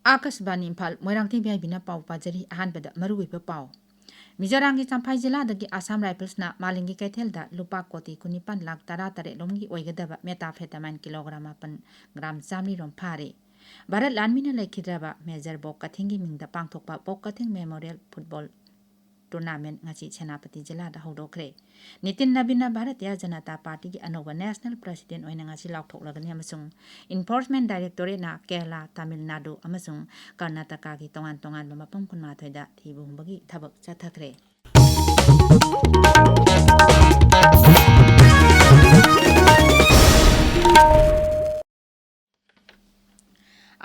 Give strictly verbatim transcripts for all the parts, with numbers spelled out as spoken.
ꯑꯥꯀꯥꯁꯕꯥꯅꯤ Imphal, Moirangthem V ꯑꯥꯏ ꯕꯤꯅ ꯄꯥꯎ ꯄꯥꯖꯔꯤ꯫ ꯑꯍꯥꯟꯕꯗ ꯃꯔꯨꯑꯣꯏꯕ ꯄꯥꯎ꯫ ꯃꯤꯖꯣꯔꯥꯝꯒꯤ ꯆꯝꯐꯥꯏ ꯖꯤꯂꯥꯗꯒꯤ ꯑꯁꯥꯝ ꯔꯥꯏꯐꯜꯁꯅ ꯃꯥꯂꯦꯝꯒꯤ ꯀꯩꯊꯦꯜꯗ ꯂꯨꯄꯥ ꯀꯣꯇꯤ ꯀꯨꯟꯅꯤꯄꯥꯟ ꯂꯥꯈ ꯇꯔꯥꯇꯔꯦꯠ ꯂꯣꯝꯒꯤ ꯑꯣꯏꯒꯗꯕ methamphetamine ꯀꯤꯂꯣꯒ꯭ꯔꯥꯝ ꯃꯥꯄꯟ, ꯒ꯭ꯔꯥꯝ ꯆꯥꯃꯔꯤ ꯔꯣꯝ ꯐꯥꯔꯦ꯫ ꯚꯥꯔꯠ ꯂꯥꯟꯃꯤꯅ ꯂꯩꯈꯤꯗ꯭ꯔꯕ ꯃꯦꯖꯔ ꯕꯣꯕ ꯀꯊꯤꯡꯒꯤ ꯃꯤꯡꯗ ꯄꯥꯡꯊꯣꯛꯄ Bob Kathing memorial football tournament ꯉꯁꯤ ꯁꯦꯅꯥꯄꯇꯤ ꯖꯤꯂꯥꯗ ꯍꯧꯗꯣꯛꯈ꯭ꯔꯦ꯫ ꯅꯤꯇꯤꯟ ꯅꯕꯤꯟꯅ ꯚꯥꯔꯇꯤꯌꯥ ꯖꯅꯇꯥ ꯄꯥꯔꯇꯤꯒꯤ ꯑꯅꯧꯕ ꯅꯦꯁꯅꯦꯜ ꯄ꯭ꯔꯁꯤꯗꯦꯟꯠ ꯑꯣꯏꯅ ꯉꯁꯤ ꯂꯥꯎꯊꯣꯛꯂꯒꯅꯤ ꯑꯃꯁꯨꯡ ꯏꯟꯐꯣꯔꯁꯃꯦꯟꯠ ꯗꯥꯏꯔꯦꯛꯇꯣꯔꯦꯠꯅ ꯀꯦꯔꯂꯥ, ꯇꯥꯃꯤꯜ ꯅꯥꯗꯨ ꯑꯃꯁꯨꯡ ꯀꯔꯅꯥꯇꯀꯥꯒꯤ ꯇꯣꯉꯥꯟ ꯇꯣꯉꯥꯟꯕ ꯃꯐꯝ ꯀꯨꯟꯃꯥꯊꯣꯏꯗ ꯊꯤꯕ ꯍꯨꯝꯕꯒꯤ ꯊꯕꯛ ꯆꯠꯊꯈ꯭ꯔꯦ꯫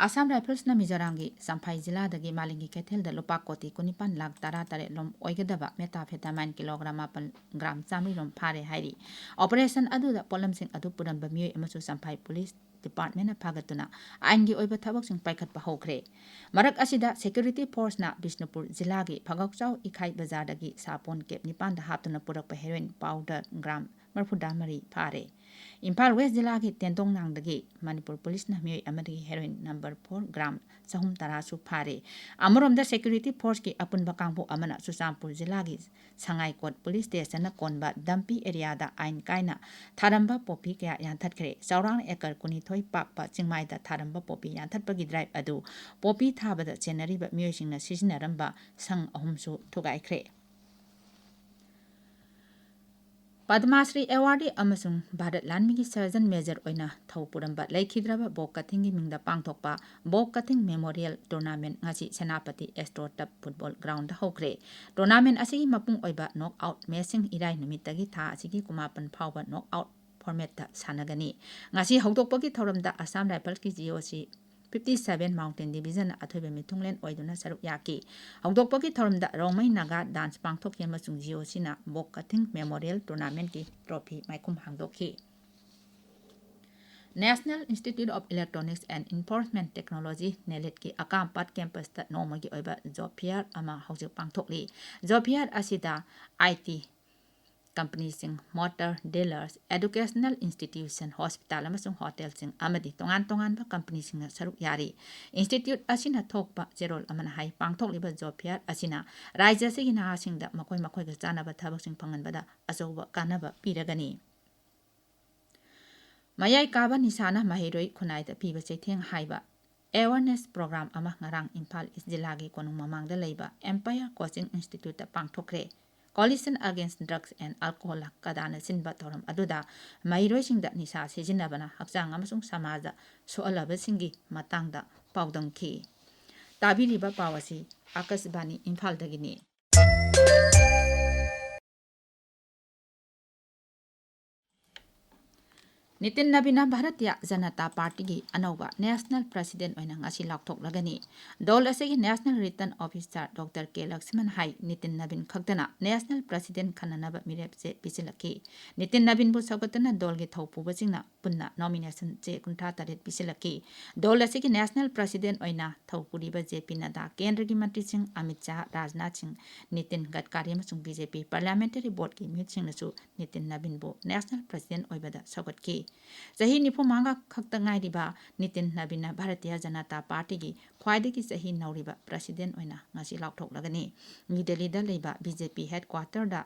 ꯑꯁꯥꯝ ꯔꯥꯏꯐꯜꯁꯅ ꯃꯤꯖꯣꯔꯥꯝꯒꯤ ꯆꯝꯐꯥꯏ ꯖꯤꯂꯥꯗꯒꯤ ꯃꯥꯂꯦꯝꯒꯤ ꯀꯩꯊꯦꯜꯗ ꯂꯨꯄꯥ ꯀꯣꯇꯤ ꯀꯨꯟꯅꯤꯄꯥꯟ ꯂꯥꯈ ꯇꯔꯥꯇꯔꯦꯠ ꯂꯣꯝ ꯑꯣꯏꯒꯗꯕ methamphetamine ꯀꯤꯂꯣꯒ꯭ꯔꯥꯝ ꯃꯥꯄꯟ, ꯒ꯭ꯔꯥꯝ ꯆꯥꯃꯔꯤ ꯂꯣꯝ ꯐꯥꯔꯦ ꯍꯥꯏꯔꯤ꯫ ꯑꯣꯄꯔꯦꯁꯟ ꯑꯗꯨꯗ ꯄꯣꯠꯂꯝꯁꯤꯡ ꯑꯗꯨ ꯄꯨꯔꯝꯕ ꯃꯤꯑꯣꯏ ꯑꯃꯁꯨ ꯆꯝꯐꯥꯏ ꯄꯨꯂꯤꯁ ꯗꯤꯄꯥꯔꯠꯃꯦꯟꯠꯅ ꯐꯥꯒꯠꯇꯨꯅ ꯑꯥꯏꯟꯒꯤ ꯑꯣꯏꯕ ꯊꯕꯛꯁꯤꯡ ꯄꯥꯏꯈꯠꯄ ꯍꯧꯈ꯭ꯔꯦ꯫ ꯃꯔꯛ ꯑꯁꯤꯗ ꯁꯦꯀ꯭ꯌꯨꯔꯤꯇꯤ ꯐꯣꯔꯁꯅ ꯕꯤꯁꯅꯨꯄꯨꯔ ꯖꯤꯂꯥꯒꯤ ꯐꯒꯧꯆꯥꯎ ꯏꯈꯥꯏ ꯕꯖꯥꯔꯗꯒꯤ ꯁꯥꯄꯣꯟ ꯀꯦꯞ ꯅꯤꯄꯥꯟꯗ ꯍꯥꯞꯇꯨꯅ ꯄꯨꯔꯛꯄ ꯍꯦꯔꯣꯏꯟ ꯄꯥꯎꯗꯔ ꯒ꯭ꯔꯥꯝ ꯃꯔꯤꯐꯨꯇꯔꯥ ꯃꯔꯤ ꯐꯥꯔꯦ꯫ ꯏꯝꯐꯥꯜ ꯋꯦꯁ ꯖꯤꯂꯥꯒꯤ ꯇꯦꯟꯗꯣꯡꯅꯥꯡꯗꯒꯤ ꯃꯅꯤꯄꯨꯔ ꯄꯨꯂꯤꯁꯅ ꯃꯤꯑꯣꯏ ꯑꯃꯗꯒꯤ ꯍꯦꯔꯣꯏꯟ ꯅꯝꯕꯔ ꯐꯣꯔ ꯒ꯭ꯔꯥꯝ ꯆꯍꯨꯝ ꯇꯔꯥꯁꯨ ꯐꯥꯔꯦ꯫ ꯑꯃꯔꯣꯝꯗ ꯁꯦꯀ꯭ꯌꯨꯔꯤꯇꯤ ꯐꯣꯔꯁꯀꯤ ꯑꯄꯨꯟꯕ ꯀꯥꯡꯕꯨ ꯑꯃꯅ ꯆꯨꯔꯆꯥꯟꯄꯨꯔ ꯖꯤꯂꯥꯒꯤ ꯁꯉꯥꯏꯀꯣꯠ ꯄꯨꯂꯤꯁ ꯁ꯭ꯇꯦꯁꯟꯅ ꯀꯣꯟꯕ ꯗꯝꯄꯤ ꯑꯦꯔꯤꯌꯥꯗ ꯑꯥꯏꯟ ꯀꯥꯏꯅ ꯊꯥꯔꯝꯕ ꯄꯣꯄꯤ ꯀꯌꯥ ꯌꯥꯟꯊꯠꯈ꯭ꯔꯦ꯫ ꯆꯥꯎꯔꯥꯛꯅ ꯑꯦꯀꯔ ꯀꯨꯟꯅꯤꯊꯣꯏ ꯄꯥꯛꯄ ꯆꯤꯡꯃꯥꯏꯗ ꯊꯥꯔꯝꯕ ꯄꯣꯄꯤ ꯌꯥꯟꯊꯠꯄꯒꯤ ꯗ꯭ꯔꯥꯏꯚ ꯑꯗꯨ ꯄꯣꯄꯤ ꯊꯥꯕꯗ ꯆꯦꯟꯅꯔꯤꯕ ꯃꯤꯑꯣꯏꯁꯤꯡꯅ ꯁꯤꯖꯤꯟꯅꯔꯝꯕ ꯁꯪ ꯑꯍꯨꯝꯁꯨ ꯊꯨꯒꯥꯏꯈ꯭ꯔꯦ꯫ ꯄꯗꯃꯥ ꯁ꯭ꯔꯤ ꯑꯦꯋꯥꯔꯗꯤ ꯑꯃꯁꯨꯡ ꯚꯥꯔꯠ ꯂꯥꯟꯃꯤꯒꯤ ꯁꯔꯖꯟ ꯃꯦꯖꯔ ꯑꯣꯏꯅ ꯊꯧ ꯄꯨꯔꯝꯕ ꯂꯩꯈꯤꯗ꯭ꯔꯕ ꯕꯣꯕ ꯀꯊꯤꯡꯒꯤ ꯃꯤꯡꯗ ꯄꯥꯡꯊꯣꯛꯄ ꯕꯣꯕ ꯀꯊꯤꯡ ꯃꯦꯃꯣꯔꯤꯌꯦꯜ ꯇꯣꯔꯅꯥꯃꯦꯟ ꯉꯁꯤ ꯁꯦꯅꯥꯄꯇꯤ ꯑꯦꯁꯇ꯭ꯔꯣ ꯇꯔꯐ ꯐꯨꯠꯕꯣꯜ ꯒ꯭ꯔꯥꯎꯟꯗ ꯍꯧꯈ꯭ꯔꯦ꯫ ꯇꯣꯔꯅꯥꯃꯦꯟ ꯑꯁꯤꯒꯤ ꯃꯄꯨꯡ ꯑꯣꯏꯕ ꯅꯣꯛ ꯑꯥꯎꯠ ꯃꯦꯆꯁꯤꯡ ꯏꯔꯥꯏ ꯅꯨꯃꯤꯠꯇꯒꯤ ꯊꯥ ꯑꯁꯤꯒꯤ ꯀꯨꯟꯃꯥꯄꯟ ꯐꯥꯎꯕ ꯅꯣꯛ ꯑꯥꯎꯠ ꯐꯣꯔꯃꯦꯠꯇ ꯁꯥꯟꯅꯒꯅꯤ꯫ ꯉꯁꯤ ꯍꯧꯗꯣꯛꯄꯒꯤ ꯊꯧꯔꯝꯗ ꯑꯁꯥꯝ ꯔꯥꯏꯐꯜꯁꯀꯤ ꯖꯤ ꯑꯣ ꯁꯤ ꯐꯤꯐꯇꯤ ꯁꯚꯦꯟ ꯃꯥꯎꯟꯇꯦꯟ ꯗꯤꯕꯤꯖꯟꯅ ꯑꯊꯣꯏꯕ ꯃꯤꯊꯨꯡꯂꯦꯟ ꯑꯣꯏꯗꯨꯅ ꯁꯔꯨꯛ ꯌꯥꯈꯤ꯫ ꯍꯧꯗꯣꯛꯄꯒꯤ ꯊꯧꯔꯝꯗ ꯔꯣꯡꯃꯩ ꯅꯥꯒꯥ ꯗꯥꯟꯁ ꯄꯥꯡꯊꯣꯛꯈꯤ ꯑꯃꯁꯨꯡ ꯖꯤ ꯑꯣ ꯁꯤꯅ ꯕꯣꯕ ꯀꯊꯤꯡ ꯃꯦꯃꯣꯔꯤꯌꯦꯜ ꯇꯣꯔꯅꯥꯃꯦꯟꯠꯀꯤ ꯇ꯭ꯔꯣꯐꯤ ꯃꯥꯏꯈꯨꯝ ꯍꯥꯡꯗꯣꯛꯈꯤ꯫ National Institute of Electronics and Information Technology, ꯅꯦꯂꯤꯠꯀꯤ ꯑꯀꯥꯝꯄꯥꯠ ꯀꯦꯝꯄꯁꯇ ꯅꯣꯡꯃꯒꯤ ꯑꯣꯏꯕ ꯖꯣꯕ ꯐꯤꯌꯔ ꯑꯃ ꯍꯧꯖꯤꯛ ꯄꯥꯡꯊꯣꯛꯂꯤ꯫ ꯖꯣꯕ ꯐꯤꯌꯔ ꯑꯁꯤꯗ ꯑꯥꯏ ꯇꯤ, ꯀꯝꯄꯅꯤꯁꯤꯡ, ꯃꯣꯇꯔ ꯗꯤꯂꯔꯁ, ꯑꯦꯗꯨꯀꯦꯁꯅꯦꯜ ꯏꯟꯁꯇꯤꯇ꯭ꯌꯨꯁꯟ, ꯍꯣꯁꯄꯤꯇꯥꯜ ꯑꯃꯁꯨꯡ ꯍꯣꯇꯦꯜꯁꯤꯡ ꯑꯃꯗꯤ ꯇꯣꯉꯥꯟ ꯇꯣꯉꯥꯟꯕ ꯀꯝꯄꯅꯤꯁꯤꯡꯅ ꯁꯔꯨꯛ ꯌꯥꯔꯤ꯫ ꯏꯟꯁꯇꯤꯇ꯭ꯌꯨꯠ ꯑꯁꯤꯅ ꯊꯣꯛꯄ ꯆꯦꯔꯣꯜ ꯑꯃꯅ ꯍꯥꯏ, ꯄꯥꯡꯊꯣꯛꯂꯤꯕ ꯖꯣꯕ ꯐꯤꯌꯔ ꯑꯁꯤꯅ ꯔꯥꯖ꯭ꯌ ꯑꯁꯤꯒꯤ ꯅꯍꯥꯁꯤꯡꯗ ꯃꯈꯣꯏ ꯃꯈꯣꯏꯒ ꯆꯥꯟꯅꯕ ꯊꯕꯛꯁꯤꯡ ꯐꯪꯍꯟꯕꯗ ꯑꯆꯧꯕ ꯀꯥꯟꯅꯕ ꯄꯤꯔꯒꯅꯤ꯫ ꯃꯌꯥꯏ ꯀꯥꯕ ꯅꯤꯁꯥꯅ ꯃꯍꯩꯔꯣꯏ ꯈꯨꯟꯅꯥꯏꯗ ꯄꯤꯕ ꯆꯩꯊꯦꯡ ꯍꯥꯏꯕ ꯑꯦꯋꯥꯔꯅꯦꯁ ꯄ꯭ꯔꯣꯒ꯭ꯔꯥꯝ ꯑꯃ ꯉꯔꯥꯡ ꯏꯝꯐꯥꯜ ꯏꯁ ꯖꯤꯂꯥꯒꯤ ꯀꯣꯅꯨꯡ ꯃꯃꯥꯡꯗ ꯂꯩꯕ ꯑꯦꯝꯄꯥꯌꯔ ꯀꯣꯆꯤꯡ ꯏꯟꯁꯇꯤꯇ꯭ꯌꯨꯠꯇ ꯄꯥꯡꯊꯣꯛꯈ꯭ꯔꯦ꯫ Coalition Against Drugs and Alcohol, ꯀꯗꯥꯅ ꯁꯤꯟꯕ ꯊꯧꯔꯝ ꯑꯗꯨꯗ ꯃꯍꯩꯔꯣꯏꯁꯤꯡꯗ ꯅꯤꯁꯥ ꯁꯤꯖꯤꯟꯅꯕꯅ ꯍꯛꯆꯥꯡ ꯑꯃꯁꯨꯡ ꯁꯃꯥꯖꯗ ꯁꯣꯛꯍꯜꯂꯕꯁꯤꯡꯒꯤ ꯃꯇꯥꯡꯗ ꯄꯥꯎꯗꯝꯈꯤ꯫ ꯇꯥꯕꯤꯔꯤꯕ ꯄꯥꯎ ꯑꯁꯤ ꯑꯥꯀꯥꯁꯕꯥꯅꯤ ꯏꯝꯐꯥꯜꯗꯒꯤꯅꯤ꯫ ꯅꯤꯇꯤꯟ ꯅꯕꯤꯟꯅ ꯚꯥꯔꯇꯤꯌ ꯖꯅꯇꯥ ꯄꯥꯔꯇꯤꯒꯤ ꯑꯅꯧꯕ ꯅꯦꯁꯅꯦꯜ ꯄ꯭ꯔꯁꯤꯗꯦꯟ ꯑꯣꯏꯅ ꯉꯁꯤ ꯂꯥꯎꯊꯣꯛꯂꯒꯅꯤ꯫ ꯗꯣꯜ ꯑꯁꯤꯒꯤ ꯅꯦꯁꯅꯦꯜ ꯔꯤꯇꯔꯟ ꯑꯣꯐꯤꯁꯥꯔ ꯗꯣꯛꯇꯔ ꯀꯦ ꯂꯛꯁꯃꯟ ꯍꯥꯏ ꯅꯤꯇꯤꯟ ꯅꯕꯤꯟ ꯈꯛꯇꯅ ꯅꯦꯁꯅꯦꯜ ꯄ꯭ꯔꯁꯤꯗꯦꯟ ꯈꯟꯅꯅꯕ ꯃꯤꯔꯦꯞ ꯆꯦ ꯄꯤꯁꯤꯜꯂꯛꯈꯤ꯫ ꯅꯤꯇꯤꯟ ꯅꯕꯤꯟꯕꯨ ꯁꯧꯒꯠꯇꯨꯅ ꯗꯣꯜꯒꯤ ꯊꯧꯄꯨꯕꯁꯤꯡꯅ ꯄꯨꯟꯅ ꯅꯣꯃꯤꯅꯦꯁꯟ ꯆꯦ ꯀꯨꯟꯊ꯭ꯔꯥ ꯇꯔꯦꯠ ꯄꯤꯁꯤꯜꯂꯛꯈꯤ꯫ ꯗꯣꯜ ꯑꯁꯤꯒꯤ ꯅꯦꯁꯅꯦꯜ ꯄ꯭ꯔꯁꯤꯗꯦꯟ ꯑꯣꯏꯅ ꯊꯧ ꯄꯨꯔꯤꯕ ꯖꯦ ꯄꯤ ꯅꯗꯥ, ꯀꯦꯟꯗ꯭ꯔꯒꯤ ꯃꯟꯇ꯭ꯔꯤꯁꯤꯡ ꯑꯃꯤꯠ ꯁꯥꯍ, ꯔꯥꯖꯅꯥꯊ ꯁꯤꯡ, ꯅꯤꯇꯤꯟ ꯒꯗꯀꯥꯔꯤ ꯑꯃꯁꯨꯡ ꯕꯤ ꯖꯦ ꯄꯤ ꯄꯥꯔꯂꯤꯌꯥꯃꯦꯟꯇꯔꯤ ꯕꯣꯔꯗꯀꯤ ꯃꯤꯍꯨꯠꯁꯤꯡꯅꯁꯨ ꯅꯤꯇꯤꯟ ꯅꯕꯤꯟꯕꯨ ꯅꯦꯁꯅꯦꯜ ꯄ꯭ꯔꯁꯤꯗꯦꯟ ꯑꯣꯏꯕꯗ ꯁꯧꯒꯠꯈꯤ꯫ ꯆꯍꯤ ꯅꯤꯐꯨ ꯃꯉꯥ ꯈꯛꯇ ꯉꯥꯏꯔꯤꯕ ꯅꯤꯇꯤꯟ ꯅꯕꯤꯟꯅ ꯚꯥꯔꯇꯤꯌ ꯖꯅꯇꯥ ꯄꯥꯔꯇꯤꯒꯤ ꯈ꯭ꯋꯥꯏꯗꯒꯤ ꯆꯍꯤ ꯅꯧꯔꯤꯕ ꯄ꯭ꯔꯁꯤꯗꯦꯟ ꯑꯣꯏꯅ ꯉꯁꯤ ꯂꯥꯎꯊꯣꯛꯂꯒꯅꯤ꯫ ꯅ꯭ꯌꯨ ꯗꯦꯜꯂꯤꯗ ꯂꯩꯕ ꯕꯤ ꯖꯦ ꯄꯤ ꯍꯦꯗꯀ꯭ꯋꯥꯇꯔꯗ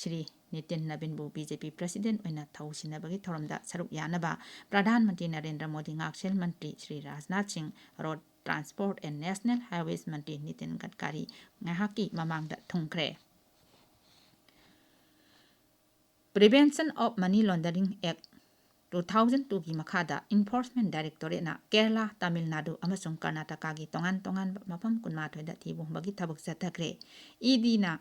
ꯁ꯭ꯔꯤ ꯅꯤꯇꯤꯟ ꯅꯕꯤꯟꯕꯨ ꯕꯤ ꯖꯦ ꯄꯤ ꯄ꯭ꯔꯁꯤꯗꯦꯟ ꯑꯣꯏꯅ ꯊꯧ ꯁꯤꯟꯅꯕꯒꯤ ꯊꯧꯔꯝꯗ ꯁꯔꯨꯛ ꯌꯥꯅꯕ ꯄ꯭ꯔꯙꯥꯟ ꯃꯟꯇ꯭ꯔꯤ ꯅꯔꯦꯟꯗ꯭ꯔ ꯃꯣꯗꯤ, ꯉꯥꯛꯁꯦꯜ ꯃꯟꯇ꯭ꯔꯤ ꯁ꯭ꯔꯤ ꯔꯥꯖꯅꯥꯊ ꯁꯤꯡ, ꯔꯣꯗ ꯇ꯭ꯔꯥꯟꯁꯄꯣꯔꯠ ꯑꯦꯟ ꯅꯦꯁꯅꯦꯜ ꯍꯥꯏꯋꯦꯁ ꯃꯟꯇ꯭ꯔꯤ ꯅꯤꯇꯤꯟ ꯒꯗꯀꯥꯔꯤ ꯉꯥꯏꯍꯥꯛꯀꯤ ꯃꯃꯥꯡꯗ ꯊꯨꯡꯈ꯭ꯔꯦ꯫ Prevention of Money Laundering Act two thousand twoꯒꯤ ꯃꯈꯥꯗ Enforcement Directorateꯅ ꯀꯦꯔꯂꯥ, ꯇꯥꯃꯤꯜ ꯅꯥꯗꯨ ꯑꯃꯁꯨꯡ ꯀꯔꯅꯥꯇꯀꯥꯒꯤ ꯇꯣꯉꯥꯟ ꯇꯣꯉꯥꯟꯕ ꯃꯐꯝ ꯀꯨꯟꯃꯥꯊꯣꯏꯗ ꯊꯤꯕ ꯍꯨꯝꯕꯒꯤ ꯊꯕꯛ ꯆꯠꯊꯈ꯭ꯔꯦ꯫ ꯏ ꯗꯤꯅ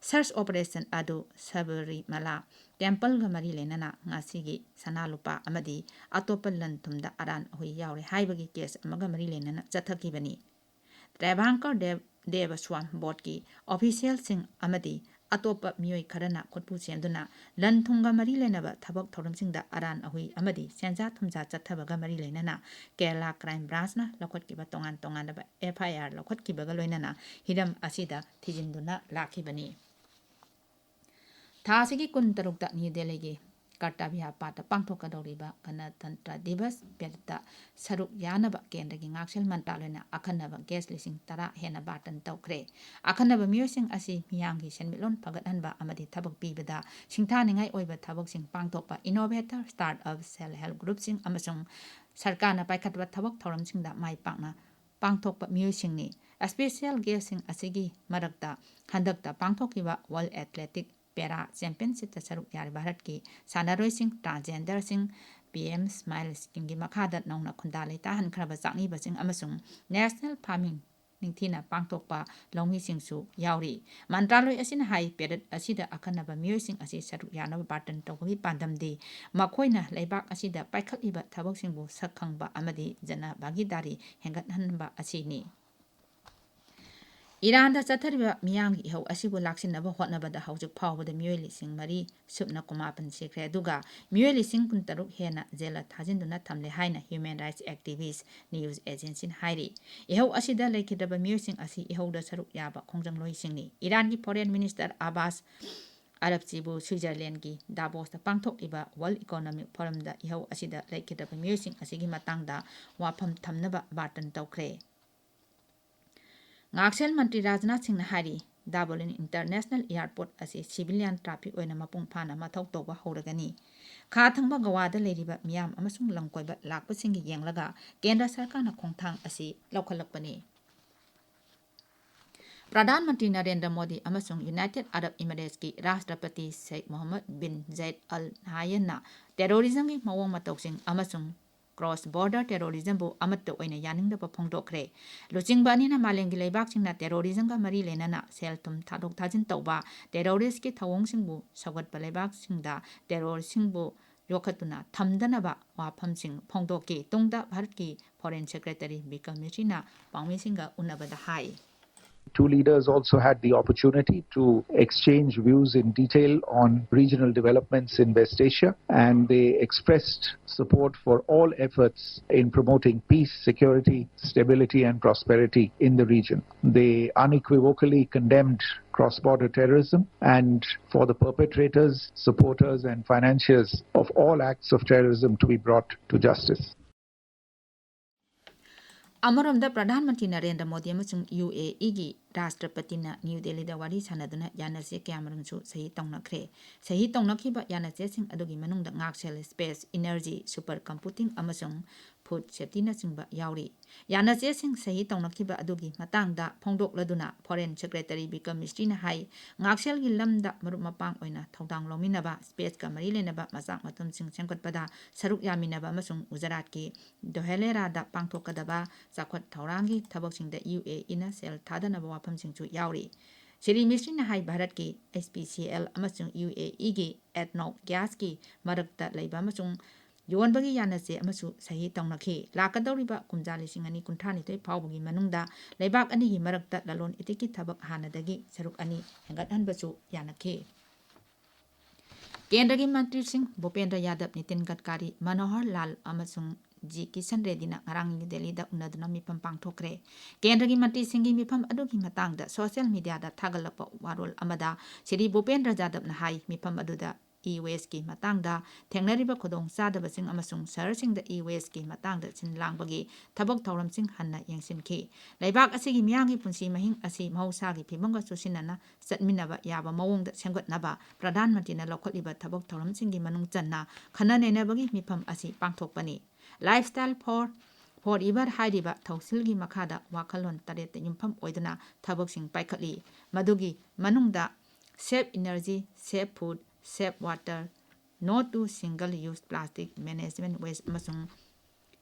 search operation ꯑꯗꯨ ꯁꯕꯔꯤꯃꯂꯥ ꯇꯦꯝꯄꯜꯒ ꯃꯔꯤ ꯂꯩꯅꯅ ꯉꯁꯤꯒꯤ ꯁꯅꯥ ꯂꯨꯄꯥ ꯑꯃꯗꯤ ꯑꯇꯣꯞꯄ ꯂꯟ ꯊꯨꯝꯗ ꯑꯔꯥꯟ ꯑꯍꯨꯏ ꯌꯥꯎꯔꯦ ꯍꯥꯏꯕꯒꯤ ꯀꯦꯁ ꯑꯃꯒ ꯃꯔꯤ ꯂꯩꯅꯅ ꯆꯠꯊꯈꯤꯕꯅꯤ꯫ ꯇ꯭ꯔꯦꯚꯥꯡꯀꯔ ꯗꯦꯕ, ꯗꯦꯕꯁ꯭ꯋꯥꯝ ꯕꯣꯔꯗꯀꯤ ꯑꯣꯐꯤꯁꯤꯌꯦꯜꯁꯤꯡ ꯑꯃꯗꯤ ꯑꯇꯣꯞꯄ ꯃꯤꯑꯣꯏ ꯈꯔꯅ ꯈꯨꯠꯄꯨ ꯁꯦꯝꯗꯨꯅ ꯂꯟ ꯊꯨꯝꯒ ꯃꯔꯤ ꯂꯩꯅꯕ ꯊꯕꯛ ꯊꯧꯔꯝꯁꯤꯡꯗ ꯑꯔꯥꯟ ꯑꯍꯨꯏ ꯑꯃꯗꯤ ꯁꯦꯟꯖꯥ ꯊꯨꯝꯖꯥ ꯆꯠꯊꯕꯒ ꯃꯔꯤ ꯂꯩꯅꯅ ꯀꯦꯔꯂꯥ ꯀ꯭ꯔꯥꯏꯝ ꯕ꯭ꯔꯥꯟꯁꯅ ꯂꯧꯈꯠꯈꯤꯕ ꯇꯣꯉꯥꯟ ꯇꯣꯉꯥꯟꯕ ꯑꯦꯐ ꯑꯥꯏ ꯑꯥꯔ ꯂꯧꯈꯠꯈꯤꯕꯒ ꯂꯣꯏꯅꯅ ꯍꯤꯔꯝ ꯑꯁꯤꯗ ꯊꯤꯖꯤꯟꯗꯨꯅ ꯂꯥꯛꯈꯤꯕꯅꯤ꯫ ꯊꯥ ꯑꯁꯤꯒꯤ ꯀꯨꯟ ꯇꯔꯨꯛꯇ ꯅ꯭ꯌꯨ ꯗꯦꯜꯂꯤꯒꯤ ꯀꯔꯇꯕ꯭ꯌ ꯄꯥꯠꯇ ꯄꯥꯡꯊꯣꯛꯀꯗꯧꯔꯤꯕ ꯒꯅꯇꯟꯇ꯭ꯔ ꯗꯤꯕꯁ ꯄꯦꯔꯦꯗꯇ ꯁꯔꯨꯛ ꯌꯥꯅꯕ ꯀꯦꯟꯗ꯭ꯔꯒꯤ ꯉꯥꯛꯁꯦꯜ ꯃꯟꯇ꯭ꯔꯥꯂꯣꯏꯅ ꯑꯈꯟꯅꯕ ꯒ꯭ꯌꯥꯁ ꯂꯤꯁꯤꯡ ꯇꯔꯥ ꯍꯦꯟꯅ ꯕꯥꯔꯇꯟ ꯇꯧꯈ꯭ꯔꯦ꯫ ꯑꯈꯟꯅꯕ ꯃꯤꯑꯣꯏꯁꯤꯡ ꯑꯁꯤ ꯃꯤꯌꯥꯝꯒꯤ ꯁꯦꯟꯃꯤꯠꯂꯣꯟ ꯐꯒꯠꯍꯟꯕ ꯑꯃꯗꯤ ꯊꯕꯛ ꯄꯤꯕꯗ ꯁꯤꯡꯊꯥꯅꯤꯡꯉꯥꯏ ꯑꯣꯏꯕ ꯊꯕꯛꯁꯤꯡ ꯄꯥꯡꯊꯣꯛꯄ, innovator, startup, self help groupꯁꯤꯡ ꯑꯃꯁꯨꯡ ꯁꯔꯀꯥꯔꯅ ꯄꯥꯏꯈꯠꯄ ꯊꯕꯛ ꯊꯧꯔꯝꯁꯤꯡꯗ ꯃꯥꯏ ꯄꯥꯛꯅ ꯄꯥꯡꯊꯣꯛꯄ ꯃꯤꯑꯣꯏꯁꯤꯡꯅꯤ꯫ Special guestꯁꯤꯡ ꯑꯁꯤꯒꯤ ꯃꯔꯛꯇ ꯍꯟꯗꯛꯇ ꯄꯥꯡꯊꯣꯛꯈꯤꯕ World Athletic Para Championshipꯇ ꯁꯔꯨꯛ ꯌꯥꯔꯤꯕ ꯚꯥꯔꯠꯀꯤ ꯁꯥꯟꯅꯔꯣꯏꯁꯤꯡ, transgenderꯁꯤꯡ, ꯄꯤ ꯑꯦꯝ ꯁ꯭ꯃꯥꯏꯜ ꯁ꯭ꯀꯤꯝꯒꯤ ꯃꯈꯥꯗ ꯅꯧꯅ ꯈꯨꯟꯗꯥ ꯂꯩꯇꯥꯍꯟꯈ꯭ꯔꯕ ꯆꯥꯛꯅꯤꯕꯁꯤꯡ ꯑꯃꯁꯨꯡ National Farming ꯅꯤꯡꯊꯤꯅ ꯄꯥꯡꯊꯣꯛꯄ ꯂꯧꯃꯤꯁꯤꯡꯁꯨ ꯌꯥꯎꯔꯤ꯫ ꯃꯟꯇ꯭ꯔꯥꯂꯣꯏ ꯑꯁꯤꯅ ꯍꯥꯏ, ꯄꯦꯔꯦꯗ ꯑꯁꯤꯗ ꯑꯈꯟꯅꯕ ꯃꯤꯑꯣꯏꯁꯤꯡ ꯑꯁꯤ ꯁꯔꯨꯛ ꯌꯥꯅꯕ ꯕꯥꯔꯇꯟ ꯇꯧꯕꯒꯤ ꯄꯥꯟꯗꯝꯗꯤ ꯃꯈꯣꯏꯅ ꯂꯩꯕꯥꯛ ꯑꯁꯤꯗ ꯄꯥꯏꯈꯠꯂꯤꯕ ꯊꯕꯛꯁꯤꯡꯕꯨ ꯁꯛ ꯈꯪꯕ ꯑꯃꯗꯤ ꯖꯅ ꯚꯥꯒꯤꯗꯥꯔꯤ ꯍꯦꯟꯒꯠꯍꯟꯕ ꯑꯁꯤꯅꯤ꯫ ꯏꯔꯥꯟꯗ ꯆꯠꯊꯔꯤꯕ ꯃꯤꯌꯥꯝꯒꯤ ꯏꯍꯧ ꯑꯁꯤꯕꯨ ꯂꯥꯛꯁꯤꯟꯅꯕ ꯍꯣꯠꯅꯕꯗ ꯍꯧꯖꯤꯛ ꯐꯥꯎꯕꯗ ꯃꯤꯑꯣꯏ ꯂꯤꯁꯤꯡ ꯃꯔꯤ ꯁꯨꯞꯅ ꯀꯨꯟꯃꯥꯄꯟ ꯁꯤꯈ꯭ꯔꯦ, ꯑꯗꯨꯒ ꯃꯤꯑꯣꯏ ꯂꯤꯁꯤꯡ ꯀꯨꯟꯇꯔꯨꯛ ꯍꯦꯟꯅ ꯖꯦꯜꯗ ꯊꯥꯖꯤꯟꯗꯨꯅ ꯊꯝꯂꯦ ꯍꯥꯏꯅ Human Rights Activist News Agencyꯅ ꯍꯥꯏꯔꯤ꯫ ꯏꯍꯧ ꯑꯁꯤꯗ ꯂꯩꯈꯤꯗ꯭ꯔꯕ ꯃꯤꯑꯣꯏꯁꯤꯡ ꯑꯁꯤ ꯏꯍꯧꯗ ꯁꯔꯨꯛ ꯌꯥꯕ ꯈꯣꯡꯖꯪꯂꯣꯏꯁꯤꯡꯅꯤ꯫ ꯏꯔꯥꯟꯒꯤ Foreign Minister Abbas Arabchiꯕꯨ ꯁ꯭ꯋꯤꯖꯔꯂꯦꯟꯒꯤ ꯗꯥꯕꯣꯁꯇ ꯄꯥꯡꯊꯣꯛꯂꯤꯕ World Economic Forumꯗ ꯏꯍꯧ ꯑꯁꯤꯗ ꯂꯩꯈꯤꯗ꯭ꯔꯕ ꯃꯤꯑꯣꯏꯁꯤꯡ ꯑꯁꯤꯒꯤ ꯃꯇꯥꯡꯗ ꯋꯥꯐꯝ ꯊꯝꯅꯕ ꯕꯥꯔꯇꯟ ꯇꯧꯈ꯭ꯔꯦ꯫ ꯉꯥꯛꯁꯦꯜ ꯃꯟꯇ꯭ꯔꯤ ꯔꯥꯖꯅꯥꯊ ꯁꯤꯡꯅ ꯍꯥꯏꯔꯤ, ꯗꯥꯕꯣꯂꯤꯟ International Airport ꯑꯁꯤ civilian traffic ꯑꯣꯏꯅ ꯃꯄꯨꯡ ꯐꯥꯅ ꯃꯊꯧ ꯇꯧꯕ ꯍꯧꯔꯒꯅꯤ꯫ ꯈꯥ ꯊꯪꯕ ꯒꯋꯥꯗ ꯂꯩꯔꯤꯕ ꯃꯤꯌꯥꯝ ꯑꯃꯁꯨꯡ ꯂꯝꯀꯣꯏꯕ ꯂꯥꯛꯄꯁꯤꯡꯒꯤ ꯌꯦꯡꯂꯒ ꯀꯦꯟꯗ꯭ꯔ ꯁꯔꯀꯥꯔꯅ ꯈꯣꯡꯊꯥꯡ ꯑꯁꯤ ꯂꯧꯈꯠꯂꯛꯄꯅꯤ꯫ ꯄ꯭ꯔꯙꯥꯟ ꯃꯟꯇ꯭ꯔꯤ ꯅꯔꯦꯟꯗ꯭ꯔ ꯃꯣꯗꯤ ꯑꯃꯁꯨꯡ United Arab Emiratesꯀꯤ ꯔꯥꯁꯇ꯭ꯔꯄꯇꯤ ꯁꯦꯈ ꯃꯣꯍꯝꯃꯗ ꯕꯤꯟ ꯖꯥꯌꯦꯗ ꯑꯜ ꯅꯍꯌꯥꯟꯅ terrorismꯒꯤ ꯃꯑꯣꯡ ꯃꯇꯧꯁꯤꯡ ꯑꯃꯁꯨꯡ cross border terrorismꯕꯨ ꯑꯃꯠꯇ ꯑꯣꯏꯅ ꯌꯥꯅꯤꯡꯗꯕ ꯐꯣꯡꯗꯣꯛꯈ꯭ꯔꯦ꯫ ꯂꯨꯆꯤꯡꯕ ꯑꯅꯤꯅ ꯃꯥꯂꯦꯝꯒꯤ ꯂꯩꯕꯥꯛꯁꯤꯡꯅ terrorismꯒ ꯃꯔꯤ ꯂꯩꯅꯅ ꯁꯦꯜ ꯊꯨꯝ ꯊꯥꯗꯣꯛ ꯊꯥꯖꯤꯟ ꯇꯧꯕ, terroristꯀꯤ ꯊꯧꯑꯣꯡꯁꯤꯡꯕꯨ ꯁꯧꯒꯠꯄ ꯂꯩꯕꯥꯛꯁꯤꯡꯗ terroristꯁꯤꯡꯕꯨ ꯌꯣꯛꯈꯠꯇꯨꯅ ꯊꯝꯗꯅꯕ ꯋꯥꯐꯝꯁꯤꯡ ꯐꯣꯡꯗꯣꯛꯈꯤ꯫ ꯇꯨꯡꯗ ꯚꯥꯔꯠꯀꯤ Foreign Secretary Bikram ꯃꯤꯁ꯭ꯔꯤꯅ ꯄꯥꯎꯃꯤꯁꯤꯡꯒ ꯎꯅꯕꯗ high. Two leaders also had the opportunity to exchange views in detail on regional developments in West Asia, and they expressed support for all efforts in promoting peace, security, stability, and prosperity in the region. They unequivocally condemned cross-border terrorism and for the perpetrators, supporters, and financiers of all acts of terrorism to be brought to justice. ꯑꯃꯔꯣꯝꯗ, ꯄ꯭ꯔꯙꯥꯟ ꯃꯟꯇ꯭ꯔꯤ ꯅꯔꯦꯟꯗ꯭ꯔ ꯃꯣꯗꯤ ꯑꯃꯁꯨꯡ U ꯑꯦ ꯏꯒꯤ ꯔꯥꯁꯇ꯭ꯔꯄꯇꯤꯅ new ꯗꯦꯜꯂꯤꯗ ꯋꯥꯔꯤ ꯁꯥꯟꯅꯗꯨꯅ ꯌꯥꯅꯆꯦ ꯀꯌꯥꯃꯔꯨꯝꯁꯨ ꯁꯍꯤ ꯇꯧꯅꯈ꯭ꯔꯦ꯫ ꯁꯍꯤ ꯇꯧꯅꯈꯤꯕ ꯌꯥꯅꯆꯦꯁꯤꯡ ꯑꯗꯨꯒꯤ ꯃꯅꯨꯡꯗ ꯉꯥꯛꯁꯦꯜ, space, energy, super computing ꯑꯃꯁꯨꯡ food safetyꯅꯆꯤꯡꯕ ꯌꯥꯎꯔꯤ꯫ ꯌꯥꯅꯆꯦꯁꯤꯡ ꯁꯍꯤ ꯇꯧꯅꯈꯤꯕ ꯑꯗꯨꯒꯤ ꯃꯇꯥꯡꯗ ꯐꯣꯡꯗꯣꯛꯂꯗꯨꯅ Foreign Secretary ꯕꯤꯀ꯭ꯔꯝ ꯃꯤꯁ꯭ꯔꯤꯅ ꯍꯥꯏ, ꯉꯥꯛꯁꯦꯜꯒꯤ ꯂꯝꯗ ꯃꯔꯨꯞ ꯃꯄꯥꯡ ꯑꯣꯏꯅ ꯊꯧꯗꯥꯡ ꯂꯧꯃꯤꯟꯅꯕ, spaceꯀ ꯃꯔꯤ ꯂꯩꯅꯕ ꯃꯆꯥꯛ ꯃꯊꯨꯝꯁꯤꯡ ꯁꯦꯝꯒꯠꯄꯗ ꯁꯔꯨꯛ ꯌꯥꯃꯤꯟꯅꯕ ꯑꯃꯁꯨꯡ ꯒꯨꯖꯔꯥꯠꯀꯤ ꯙꯣꯂꯦꯔꯥꯗ ꯄꯥꯡꯊꯣꯛꯀꯗꯕ ꯆꯥꯎꯈꯠ ꯊꯧꯔꯥꯡꯒꯤ ꯊꯕꯛꯁꯤꯡꯗ ꯌꯨ ꯑꯦ ꯏꯅ ꯁꯦꯜ ꯊꯥꯗꯅꯕ ꯋꯥꯐꯝꯁꯤꯡꯁꯨ ꯌꯥꯎꯔꯤ꯫ ꯁ꯭ꯔꯤ ꯃꯤꯁ꯭ꯔꯤꯅ ꯍꯥꯏ, ꯚꯥꯔꯠꯀꯤ ꯑꯦꯆ ꯄꯤ ꯁꯤ ꯑꯦꯜ ꯑꯃꯁꯨꯡ ꯌꯨ ꯑꯦ ꯏꯒꯤ ꯑꯦꯊꯅꯣ ꯒ꯭ꯌꯥꯁꯀꯤ ꯃꯔꯛꯇ ꯂꯩꯕ ꯑꯃꯁꯨꯡ ꯌꯣꯟꯕꯒꯤ ꯌꯥꯅꯆꯦ ꯑꯃꯁꯨ ꯁꯍꯤ ꯇꯧꯅꯈꯤ꯫ ꯂꯥꯛꯀꯗꯧꯔꯤꯕ ꯀꯨꯝꯖꯥ ꯂꯤꯁꯤꯡ ꯑꯅꯤ ꯀꯨꯟꯊ꯭ꯔꯥ ꯅꯤꯊꯣꯏ ꯐꯥꯎꯕꯒꯤ ꯃꯅꯨꯡꯗ ꯂꯩꯕꯥꯛ ꯑꯅꯤꯒꯤ ꯃꯔꯛꯇ ꯂꯂꯣꯟ ꯏꯇꯤꯛꯀꯤ ꯊꯕꯛ ꯍꯥꯟꯅꯗꯒꯤ ꯁꯔꯨꯛ ꯑꯅꯤ ꯍꯦꯟꯒꯠꯍꯟꯕꯁꯨ ꯌꯥꯅꯈꯤ꯫ ꯀꯦꯟꯗ꯭ꯔꯒꯤ ꯃꯟꯇ꯭ꯔꯤꯁꯤꯡ ꯚꯨꯄꯦꯟꯗ꯭ꯔ ꯌꯥꯗꯕ, ꯅꯤꯇꯤꯟ ꯒꯗꯀꯥꯔꯤ, ꯃꯅꯣꯍꯔ ꯂꯥꯜ ꯑꯃꯁꯨꯡ ꯖꯤ ꯀꯤꯁꯟ ꯔꯦꯗꯤꯅ ꯉꯔꯥꯡ ꯅ꯭ꯌꯨ ꯗꯦꯜꯂꯤꯗ ꯎꯅꯗꯨꯅ ꯃꯤꯐꯝ ꯄꯥꯡꯊꯣꯛꯈ꯭ꯔꯦ꯫ ꯀꯦꯟꯗ꯭ꯔꯒꯤ ꯃꯟꯇ꯭ꯔꯤꯁꯤꯡꯒꯤ ꯃꯤꯐꯝ ꯑꯗꯨꯒꯤ ꯃꯇꯥꯡꯗ ꯁꯣꯁꯤꯌꯦꯜ ꯃꯤꯗꯤꯌꯥꯗ ꯊꯥꯒꯠꯂꯛꯄ ꯋꯥꯔꯣꯜ ꯑꯃꯗ ꯁ꯭ꯔꯤ ꯚꯨꯄꯦꯟꯗ꯭ꯔ ꯌꯥꯗꯕꯅ ꯍꯥꯏ, ꯃꯤꯐꯝ ꯑꯗꯨꯗ ꯏ ꯋꯦꯁꯀꯤ ꯃꯇꯥꯡꯗ ꯊꯦꯡꯅꯔꯤꯕ ꯈꯨꯗꯣꯡꯆꯥꯗꯕꯁꯤꯡ ꯑꯃꯁꯨꯡ ꯁꯍꯔꯁꯤꯡꯗ ꯏ ꯋꯦꯁꯀꯤ ꯃꯇꯥꯡꯗ ꯁꯤꯟ ꯂꯥꯡꯕꯒꯤ ꯊꯕꯛ ꯊꯧꯔꯝꯁꯤꯡ ꯍꯟꯅ ꯌꯦꯡꯁꯤꯟꯈꯤ꯫ ꯂꯩꯕꯥꯛ ꯑꯁꯤꯒꯤ ꯃꯤꯌꯥꯝꯒꯤ ꯄꯨꯟꯁꯤ ꯃꯍꯤꯡ ꯑꯁꯤ ꯃꯍꯧꯁꯥꯒꯤ ꯐꯤꯕꯝꯒ ꯆꯨꯁꯤꯟꯅꯅ ꯆꯠꯃꯤꯟꯅꯕ ꯌꯥꯕ ꯃꯑꯣꯡꯗ ꯁꯦꯝꯒꯠꯅꯕ ꯄ꯭ꯔꯙꯥꯟ ꯃꯟꯇ꯭ꯔꯤꯅ ꯂꯧꯈꯠꯂꯤꯕ ꯊꯕꯛ ꯊꯧꯔꯝꯁꯤꯡꯒꯤ ꯃꯅꯨꯡ ꯆꯟꯅ ꯈꯟꯅ ꯅꯩꯅꯕꯒꯤ ꯃꯤꯐꯝ ꯑꯁꯤ ꯄꯥꯡꯊꯣꯛꯄꯅꯤ꯫ Lifestyle for Forever ꯍꯥꯏꯔꯤꯕ ꯊꯧꯁꯤꯜꯒꯤ ꯃꯈꯥꯗ ꯋꯥꯈꯜꯂꯣꯟ ꯇꯔꯦꯠꯇ ꯌꯨꯝꯐꯝ ꯑꯣꯏꯗꯨꯅ ꯊꯕꯛꯁꯤꯡ ꯄꯥꯏꯈꯠꯂꯤ꯫ ꯃꯗꯨꯒꯤ ꯃꯅꯨꯡꯗ save energy, save food, save water, no to single use plastic, management waste ꯑꯃꯁꯨꯡ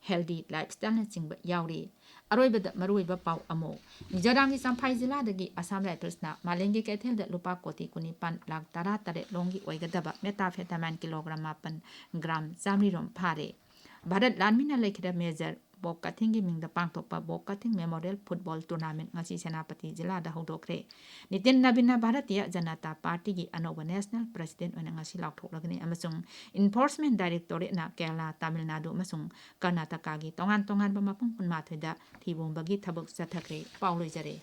healthy lifestyleꯅꯆꯤꯡꯕ ꯌꯥꯎꯔꯤ꯫ ꯑꯔꯣꯏꯕꯗ ꯃꯔꯨꯑꯣꯏꯕ ꯄꯥꯎ ꯑꯃꯨꯛ꯫ ꯃꯤꯖꯣꯔꯥꯝꯒꯤ ꯆꯝꯐꯥꯏ ꯖꯤꯂꯥꯗꯒꯤ ꯑꯁꯥꯝ ꯔꯥꯏꯐꯜꯁꯅ ꯃꯥꯂꯦꯝꯒꯤ ꯀꯩꯊꯦꯜꯗ ꯂꯨꯄꯥ ꯀꯣꯇꯤ ꯀꯨꯟꯅꯤꯄꯥꯟ ꯂꯥꯈ ꯇꯔꯥ ꯇꯔꯦꯠ ꯂꯣꯝꯒꯤ ꯑꯣꯏꯒꯗꯕ methamphetamine ꯀꯤꯂꯣꯒ꯭ꯔꯥꯝ ꯃꯥꯄꯟ, ꯒ꯭ꯔꯥꯝ ꯆꯥꯃꯔꯤ ꯔꯣꯝ ꯐꯥꯔꯦ꯫ ꯚꯥꯔꯠ ꯂꯥꯟꯃꯤꯅ ꯂꯩꯈꯤꯗ꯭ꯔ ꯃꯦꯖꯔ ꯕꯣꯕ ꯀꯊꯤꯡꯒꯤ ꯃꯤꯡꯗ ꯄꯥꯡꯊꯣꯛꯄ Bob Kathing memorial football tournament ꯉꯁꯤ ꯁꯦꯅꯥꯄꯇꯤ ꯖꯤꯂꯥꯗ ꯍꯧꯗꯣꯛꯈ꯭ꯔꯦ꯫ ꯅꯤꯇꯤꯟ ꯅꯕꯤꯟꯅ ꯚꯥꯔꯇꯤꯌ ꯖꯅꯇꯥ ꯄꯥꯔꯇꯤꯒꯤ ꯑꯅꯧꯕ ꯅꯦꯁꯅꯦꯜ ꯄ꯭ꯔꯁꯤꯗꯦꯟꯠ ꯑꯣꯏꯅ ꯉꯁꯤ ꯂꯥꯎꯊꯣꯛꯂꯒꯅꯤ ꯑꯃꯁꯨꯡ ꯏꯟꯐꯣꯔꯁꯃꯦꯟꯠ ꯗꯥꯏꯔꯦꯛꯇꯣꯔꯦꯠꯅ ꯀꯦꯔꯂꯥ, ꯇꯥꯃꯤꯜ ꯅꯥꯗꯨ ꯑꯃꯁꯨꯡ ꯀꯔꯅꯥꯇꯀꯥꯒꯤ ꯇꯣꯉꯥꯟ ꯇꯣꯉꯥꯟꯕ ꯃꯐꯝ ꯀꯨꯟꯃꯥꯊꯣꯏꯗ ꯊꯤꯒꯣꯡꯕꯒꯤ ꯊꯕꯛ ꯆꯠꯊꯈ꯭ꯔꯦ꯫ ꯄꯥꯎ ꯂꯣꯏꯖꯔꯦ꯫